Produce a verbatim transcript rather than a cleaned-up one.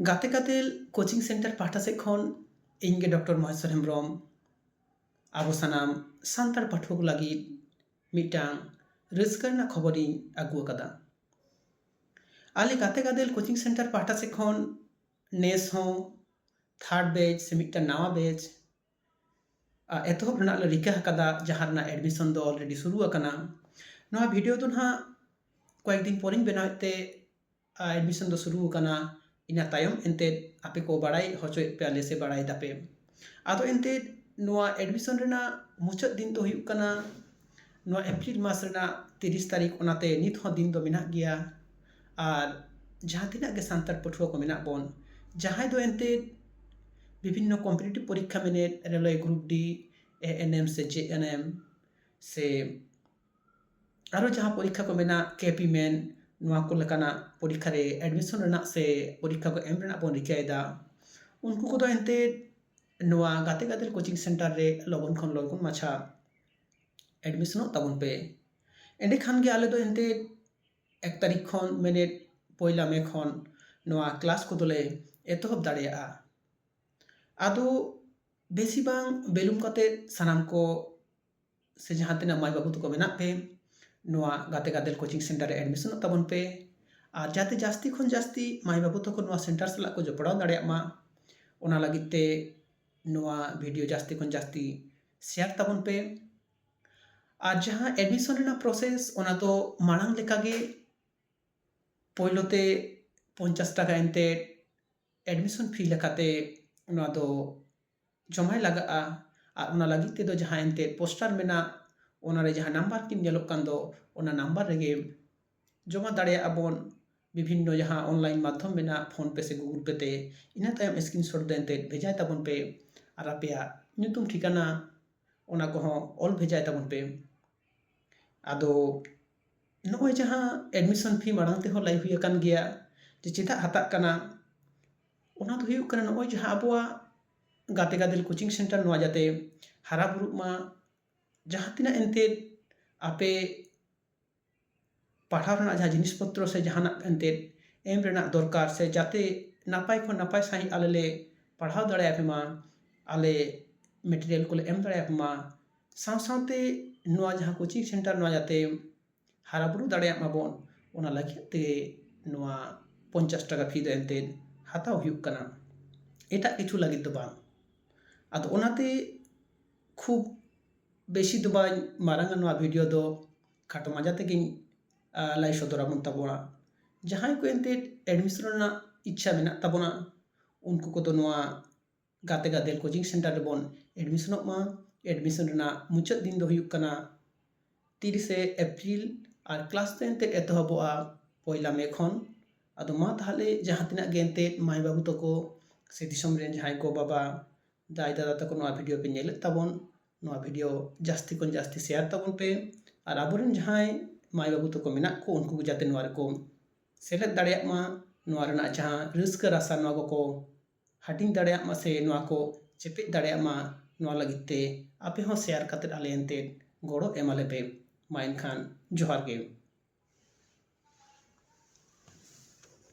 ᱜᱟᱛᱮ ᱜᱟᱫᱮᱞ coaching centre ᱯᱟᱦᱴᱟ ᱥᱮᱫ ᱠᱷᱚᱱ ᱤᱧ ᱜᱮ ᱰᱚᱠᱴᱚᱨ ᱢᱚᱦᱮᱥᱣᱚᱨ ᱦᱮᱢᱵᱨᱚᱢ ᱟᱵᱚ ᱥᱟᱱᱟᱢ ᱥᱟᱱᱛᱟᱲ ᱯᱟᱹᱴᱷᱩᱣᱟᱹ ᱠᱚ ᱞᱟᱹᱜᱤᱫ ᱢᱤᱫᱴᱟᱝ ᱨᱟᱹᱥᱠᱟᱹ ᱨᱮᱱᱟᱜ ᱠᱷᱚᱵᱚᱨᱤᱧ ᱟᱹᱜᱩ ᱟᱠᱟᱫᱟ᱾ ᱟᱞᱮ ᱜᱟᱛᱮ ᱜᱟᱫᱮᱞ ᱠᱳᱪᱤᱝ ᱥᱮᱱᱴᱟᱨ ᱯᱟᱦᱴᱟ ᱥᱮᱫ ᱠᱷᱚᱱ ᱱᱮᱥ ᱦᱚᱸ ᱛᱷᱟᱨᱰ ᱵᱮᱪ ᱥᱮ ᱢᱤᱫᱴᱟᱝ ᱱᱟᱣᱟ ᱵᱮᱪ ᱮᱛᱚᱦᱚᱵ ᱨᱮᱱᱟᱜ ᱞᱮ ᱨᱤᱠᱟᱹ ᱟᱠᱟᱫᱟ, ᱡᱟᱦᱟᱸ ᱨᱮᱱᱟᱜ ᱮᱰᱢᱤᱥᱚᱱ ᱫᱚ ᱚᱞᱨᱮᱰᱤ ᱥᱩᱨᱩ ᱟᱠᱟᱱᱟ᱾ ᱱᱚᱣᱟ ᱵᱷᱤᱰᱤᱭᱳ ᱫᱚ ᱱᱟᱦᱟᱜ ᱠᱚᱭᱮᱠ ᱫᱤᱱ ᱯᱚᱨᱮᱧ ᱵᱮᱱᱟᱣᱮᱫ ᱛᱮ ᱮᱰᱢᱤᱥᱚᱱ ᱫᱚ ᱥᱩᱨᱩ ᱟᱠᱟᱱᱟ᱾ ᱤᱱᱟᱹ ᱛᱟᱭᱚᱢ ᱮᱱᱛᱮᱫ ᱟᱯᱮ ᱠᱚ ᱵᱟᱲᱟᱭ ᱦᱚᱪᱚᱭᱮᱫ ᱯᱮᱭᱟ ᱞᱮ ᱥᱮ ᱵᱟᱲᱟᱭ ᱫᱟᱯᱮ᱾ ᱟᱫᱚ ᱮᱱᱛᱮᱫ ᱱᱚᱣᱟ ᱮᱰᱢᱤᱥᱚᱱ ᱨᱮᱱᱟᱜ ᱢᱩᱪᱟᱹᱫ ᱫᱤᱱ ᱫᱚ ᱦᱩᱭᱩᱜ ᱠᱟᱱᱟ ᱱᱚᱣᱟ ᱮᱯᱨᱤᱞ ᱢᱟᱥ ᱨᱮᱱᱟᱜ ᱛᱤᱨᱤᱥ ᱛᱟᱹᱨᱤᱠᱷ, ᱚᱱᱟᱛᱮ ᱱᱤᱛ ᱦᱚᱸ ᱫᱤᱱ ᱫᱚ ᱢᱮᱱᱟᱜ ᱜᱮᱭᱟ᱾ ᱟᱨ ᱡᱟᱦᱟᱸ ᱛᱤᱱᱟᱹᱜ ᱜᱮ ᱥᱟᱱᱛᱟᱲ ᱯᱟᱹᱴᱷᱩᱣᱟᱹ ᱠᱚ ᱢᱮᱱᱟᱜ ᱵᱚᱱ, ᱡᱟᱦᱟᱸᱭ ᱫᱚ ᱮᱱᱛᱮᱫ ᱵᱤᱵᱷᱤᱱᱱᱚ ᱠᱚᱢᱯᱤᱴᱤᱴᱤᱵᱷ ᱯᱚᱨᱤᱠᱠᱷᱟ ᱢᱮᱱᱮᱫ ᱨᱮᱞᱣᱮ ᱜᱨᱩᱯ ᱰᱤ, ᱮ ᱮᱱ ᱮᱢ ᱥᱮ ᱡᱮ ᱮᱱ ᱮᱢ ᱥᱮ ᱟᱨᱚ ᱡᱟᱦᱟᱸ ᱯᱚᱨᱤᱠᱠᱷᱟ ᱠᱚ ᱢᱮᱱᱟᱜ, ᱠᱮ ᱯᱤ ᱢᱮᱱ, ᱱᱚᱣᱟ ᱠᱚ ᱞᱮᱠᱟᱱᱟᱜ ᱯᱚᱨᱤᱠᱠᱷᱟ ᱨᱮ ᱮᱰᱢᱤᱥᱚᱱ ᱨᱮᱱᱟᱜ ᱥᱮ ᱯᱚᱨᱤᱠᱠᱷᱟ ᱠᱚ ᱮᱢ ᱨᱮᱱᱟᱜ ᱵᱚᱱ ᱨᱤᱠᱟᱹᱭᱮᱫᱟ, ᱩᱱᱠᱩ ᱠᱚᱫᱚ ᱮᱱᱛᱮᱫ ᱱᱚᱣᱟ ᱜᱟᱛᱮ ᱜᱟᱫᱮᱞ ᱠᱳᱪᱤᱝ ᱥᱮᱱᱴᱟᱨ ᱨᱮ ᱞᱚᱜᱚᱱ ᱠᱷᱚᱱ ᱞᱚᱜᱚᱱ ᱢᱟᱪᱷᱟ ᱮᱰᱢᱤᱥᱚᱱᱚᱜ ᱛᱟᱵᱚᱱ ᱯᱮ᱾ ᱮᱸᱰᱮᱠᱷᱟᱱ ᱜᱮ ᱟᱞᱮ ᱫᱚ ᱮᱱᱛᱮᱫ ᱮᱠ ᱛᱟᱹᱨᱤᱠᱷ ᱠᱷᱚᱱ, ᱢᱮᱱᱮᱫ ᱯᱚᱭᱞᱟ ᱢᱮ ᱠᱷᱚᱱ ᱱᱚᱣᱟ ᱠᱞᱟᱥ ᱠᱚᱫᱚᱞᱮ ᱮᱛᱚᱦᱚᱵ ᱫᱟᱲᱮᱭᱟᱜᱼᱟ᱾ ᱟᱫᱚ ᱵᱮᱥᱤ ᱵᱟᱝ ᱵᱤᱞᱚᱢ ᱠᱟᱛᱮᱫ ᱥᱟᱱᱟᱢ ᱠᱚ ᱥᱮ ᱡᱟᱦᱟᱸ ᱛᱤᱱᱟᱹᱜ ᱢᱟᱹᱭ ᱵᱟᱹᱵᱩ ᱛᱟᱠᱚ ᱢᱮᱱᱟᱜ ᱯᱮ, ᱱᱚᱣᱟ ᱜᱟᱛᱮ ᱜᱟᱫᱮᱞ ᱠᱳᱪᱤᱝ ᱥᱮᱱᱴᱟᱨ ᱨᱮ ᱮᱰᱢᱤᱥᱚᱱᱚᱜ ᱛᱟᱵᱚᱱ ᱯᱮ᱾ ᱟᱨ ᱡᱟᱛᱮ ᱡᱟᱹᱥᱛᱤ ᱠᱷᱚᱱ ᱡᱟᱹᱥᱛᱤ ᱢᱟᱹᱭ ᱵᱟᱹᱵᱩ ᱛᱟᱠᱚ ᱱᱚᱣᱟ ᱥᱮᱱᱴᱟᱨ ᱥᱟᱞᱟᱜ ᱠᱚ ᱡᱚᱯᱲᱟᱣ ᱫᱟᱲᱮᱭᱟᱜ ᱢᱟ, ᱚᱱᱟ ᱞᱟᱹᱜᱤᱫ ᱛᱮ ᱱᱚᱣᱟ ᱵᱷᱤᱰᱤᱭᱳ ᱡᱟᱹᱥᱛᱤ ᱠᱷᱚᱱ ᱡᱟᱹᱥᱛᱤ ᱥᱮᱭᱟᱨ ᱛᱟᱵᱚᱱ ᱯᱮ᱾ ᱟᱨ ᱡᱟᱦᱟᱸ ᱮᱰᱢᱤᱥᱚᱱ ᱨᱮᱱᱟᱜ ᱯᱨᱚᱥᱮᱥ, ᱚᱱᱟ ᱫᱚ ᱢᱟᱲᱟᱝ ᱞᱮᱠᱟᱜᱮ ᱯᱳᱭᱞᱳ ᱛᱮ ᱯᱚᱧᱪᱟᱥ ᱴᱟᱠᱟ ᱮᱱᱛᱮᱫ ᱮᱰᱢᱤᱥᱚᱱ ᱯᱷᱤ ᱞᱮᱠᱟᱛᱮ ᱱᱚᱣᱟ ᱫᱚ ᱡᱚᱢᱟᱭ ᱞᱟᱜᱟᱜᱼᱟ᱾ ᱟᱨ ᱚᱱᱟ ᱞᱟᱹᱜᱤᱫ ᱛᱮᱫᱚ ᱡᱟᱦᱟᱸ ᱮᱱᱛᱮᱫ ᱯᱳᱥᱴᱟᱨ ᱢᱮᱱᱟᱜ, ᱚᱱᱟᱨᱮ ᱡᱟᱦᱟᱸ ᱱᱟᱢᱵᱟᱨ ᱠᱤᱱ ᱧᱮᱞᱚᱜ ᱠᱟᱱ ᱫᱚ, ᱚᱱᱟ ᱱᱟᱢᱵᱟᱨ ᱨᱮᱜᱮ ᱡᱚᱢᱟ ᱫᱟᱲᱮᱭᱟᱜᱼᱟ ᱵᱚᱱ᱾ ᱵᱤᱵᱷᱤᱱᱱᱚ ᱡᱟᱦᱟᱸ ᱚᱱᱞᱟᱭᱤᱱ ᱢᱟᱫᱽᱫᱷᱚᱢ ᱢᱮᱱᱟᱜ, PhonePe ᱥᱮ Google Pay ᱛᱮ, ᱤᱱᱟᱹ ᱛᱟᱭᱚᱢ ᱥᱠᱨᱤᱱᱥᱚᱴ ᱫᱚ ᱮᱱᱛᱮᱫ ᱵᱷᱮᱡᱟᱭ ᱛᱟᱵᱚᱱ ᱯᱮ᱾ ᱟᱨ ᱟᱯᱮᱭᱟᱜ ᱧᱩᱛᱩᱢ ᱴᱷᱤᱠᱟᱹᱱᱟ ᱚᱱᱟ ᱠᱚᱦᱚᱸ ᱚᱞ ᱵᱷᱮᱡᱟᱭ ᱛᱟᱵᱚᱱ ᱯᱮ᱾ ᱟᱫᱚ ᱱᱚᱜᱼᱚᱭ ᱡᱟᱦᱟᱸ ᱮᱰᱢᱤᱥᱚᱱ ᱯᱷᱤ ᱢᱟᱲᱟᱝ ᱛᱮᱦᱚᱸ ᱞᱟᱹᱭ ᱦᱩᱭ ᱟᱠᱟᱱ ᱜᱮᱭᱟ ᱡᱮ ᱪᱮᱫᱟᱜ ᱦᱟᱛᱟᱜ ᱠᱟᱱᱟ, ᱚᱱᱟ ᱫᱚ ᱦᱩᱭᱩᱜ ᱠᱟᱱᱟ ᱱᱚᱜᱼᱚᱭ ᱡᱟᱦᱟᱸ ᱟᱵᱚᱣᱟᱜ ᱜᱟᱛᱮ ᱜᱟᱫᱮᱞ ᱠᱳᱪᱤᱝ ᱥᱮᱱᱴᱟᱨ ᱱᱚᱣᱟ ᱡᱟᱛᱮ ᱦᱟᱨᱟ ᱵᱩᱨᱩᱜ ᱢᱟ, ᱡᱟᱦᱟᱸ ᱛᱤᱱᱟᱹᱜ ᱮᱱᱛᱮᱫ ᱟᱯᱮ ᱯᱟᱲᱦᱟᱣ ᱨᱮᱱᱟᱜ ᱡᱟᱦᱟᱸ ᱡᱤᱱᱤᱥ ᱯᱚᱛᱨᱚ ᱥᱮ ᱡᱟᱦᱟᱱᱟᱜ ᱮᱱᱛᱮᱫ ᱮᱢ ᱨᱮᱱᱟᱜ ᱫᱚᱨᱠᱟᱨ ᱥᱮ ᱡᱟᱛᱮ ᱱᱟᱯᱟᱭ ᱠᱷᱚᱱ ᱱᱟᱯᱟᱭ ᱥᱟᱺᱦᱤᱡ ᱟᱞᱮ ᱞᱮ ᱯᱟᱲᱦᱟᱣ ᱫᱟᱲᱮᱭᱟᱯᱮ ᱢᱟ, ᱟᱞᱮ material ᱠᱚᱞᱮ ᱮᱢ ᱫᱟᱲᱮᱭᱟᱯᱮ ᱢᱟ, ᱥᱟᱶ ᱥᱟᱶᱛᱮ ᱱᱚᱣᱟ ᱡᱟᱦᱟᱸ coaching center ᱱᱚᱣᱟ ᱡᱟᱛᱮ ᱦᱟᱨᱟᱵᱩᱨᱩ ᱫᱟᱲᱮᱭᱟᱜ ᱢᱟᱵᱚᱱ, ᱚᱱᱟ ᱞᱟᱹᱜᱤᱫ ᱛᱮ ᱱᱚᱣᱟ ᱯᱚᱧᱪᱟᱥ ᱴᱟᱠᱟ fee ᱫᱚ ᱮᱱᱛᱮᱫ ᱦᱟᱛᱟᱣ ᱦᱩᱭᱩᱜ ᱠᱟᱱᱟ, ᱮᱴᱟᱜ ᱠᱤᱪᱷᱩ ᱞᱟᱹᱜᱤᱫ ᱫᱚ ᱵᱟᱝ᱾ ᱟᱫᱚ ᱚᱱᱟᱛᱮ ᱠᱷᱩᱵ ᱵᱮᱥᱤ ᱫᱚ ᱵᱟᱹᱧ ᱢᱟᱨᱟᱝᱟ ᱱᱚᱣᱟ video ᱫᱚ, ᱠᱷᱟᱴᱚ ᱢᱟᱪᱷᱟ ᱛᱮᱜᱮᱧ, ᱟ, ᱞᱟᱹᱭ ᱥᱚᱫᱚᱨ ᱟᱵᱚᱱ ᱛᱟᱵᱚᱱᱟ᱾ ᱡᱟᱦᱟᱸᱭ ᱠᱚ ᱮᱱᱛᱮᱫ admission ᱨᱮᱱᱟᱜ ᱤᱪᱪᱷᱟ ᱢᱮᱱᱟᱜ ᱛᱟᱵᱚᱱᱟ, ᱩᱱᱠᱩ ᱠᱚᱫᱚ ᱱᱚᱣᱟ ᱜᱟᱛᱮ ᱜᱟᱫᱮᱞ coaching center ᱨᱮᱵᱚᱱ admissionᱚᱜ ᱢᱟ᱾ Admission ᱨᱮᱱᱟᱜ ᱢᱩᱪᱟᱹᱫ ᱫᱤᱱ ᱫᱚ ᱦᱩᱭᱩᱜ ᱠᱟᱱᱟ ᱛᱤᱨᱤᱥᱮ ᱮᱯᱨᱤᱞ, ᱟᱨ class ᱫᱚ ᱮᱱᱛᱮᱫ ᱮᱛᱚᱦᱚᱵᱚᱜᱼᱟ ᱯᱚᱭᱞᱟ ᱢᱮ ᱠᱷᱚᱱ᱾ ᱟᱫᱚ ᱢᱟ ᱛᱟᱦᱚᱞᱮ ᱡᱟᱦᱟᱸ ᱛᱤᱱᱟᱹᱜ ᱜᱮ ᱮᱱᱛᱮᱫ ᱢᱟᱹᱭ ᱵᱟᱹᱵᱩ ᱛᱟᱠᱚ ᱥᱮ ᱫᱤᱥᱚᱢ ᱨᱮᱱ ᱡᱟᱦᱟᱸᱭ ᱜᱚ ᱵᱟᱵᱟ, ᱫᱟᱹᱭ ᱫᱟᱫᱟ ᱛᱟᱠᱚ ᱱᱚᱣᱟ video ᱯᱮ ᱧᱮᱞᱮᱫ ᱛᱟᱵᱚᱱ, ᱱᱚᱣᱟ video ᱡᱟᱹᱥᱛᱤ ᱠᱷᱚᱱ ᱡᱟᱹᱥᱛᱤ share ᱛᱟᱵᱚᱱ ᱯᱮ, ᱟᱨ ᱟᱵᱚᱨᱮᱱ ᱡᱟᱦᱟᱸᱭ ᱢᱟᱹᱭ ᱵᱟᱹᱵᱩ ᱛᱟᱠᱚ ᱢᱮᱱᱟᱜ ᱠᱚ ᱩᱱᱠᱩ ᱠᱚ ᱡᱟᱛᱮ ᱱᱚᱣᱟ ᱨᱮᱠᱚ ᱥᱮᱞᱮᱫ ᱫᱟᱲᱮᱭᱟᱜ ᱢᱟ, ᱱᱚᱣᱟ ᱨᱮᱱᱟᱜ ᱡᱟᱦᱟᱸ ᱨᱟᱹᱥᱠᱟᱹ ᱨᱟᱥᱟ ᱱᱚᱣᱟ ᱠᱚᱠᱚ ᱦᱟᱹᱴᱤᱧ ᱫᱟᱲᱮᱭᱟᱜ ᱢᱟ ᱥᱮ ᱱᱚᱣᱟ ᱠᱚ ᱪᱮᱯᱮᱫ ᱫᱟᱲᱮᱭᱟᱜ ᱢᱟ, ᱱᱚᱣᱟ ᱞᱟᱹᱜᱤᱫ ᱛᱮ ᱟᱯᱮ ᱦᱚᱸ share ᱠᱟᱛᱮᱫ ᱟᱞᱮ ᱮᱱᱛᱮᱫ ᱜᱚᱲᱚ ᱮᱢᱟᱞᱮ ᱯᱮ᱾ ᱢᱟ ᱮᱱᱠᱷᱟᱱ ᱡᱚᱦᱟᱨ ᱜᱮ᱾